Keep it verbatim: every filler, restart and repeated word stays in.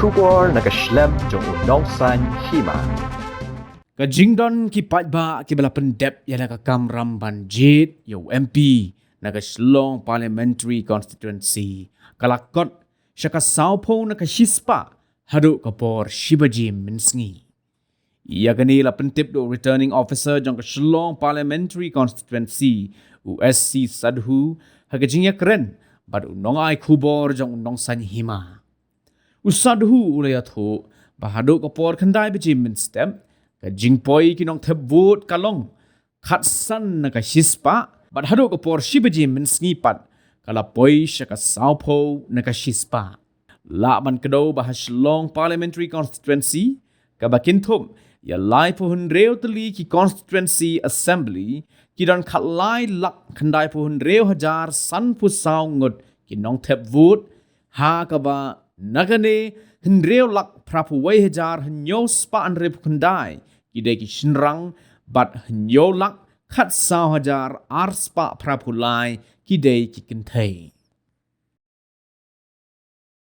Khubor na ka shlem jong u nongsaiñ hima. Ka jingdon ki paidbah kiba la pyndep ïa la ka kamram ban jied ïa u M P na ka Shillong Parliamentary Constituency ka la kot sha ka sawphew na ka shispah haduh ka por shi baje mynsngi. Ïa kane la pyntip da u Returning Officer jong ka Shillong Parliamentary Constituency, u S C Sadhu, ha ka jingïakren bad u nongai khubor jong u nongsaiñ hima. U Sadhu u la ïathuh ba haduh ka por khyndai baje mynstep, ka jingpoi ki nongthep vote ka long khatsan na ka shispah, bad haduh ka por shi baje mynsngi pat ka la poi sha ka sawphew na ka shispah. Lah ban kdew ba ha Shillong Parliamentary Constituency, kaba kynthup ïa laiphew hynriew tylli ki Constituency Assembly, ki don khatlai lak khyndaiphew hynriew hajar sanphew saw ngut ki nongthep vote, ha kaba na kane hynriew lak phraphew wei hajar hynñiew spah hynriewphew khyndai ki dei ki shynrang, bad hynñiew lak khatsaw hajar ar spah phraphew lai ki dei ki kynthei.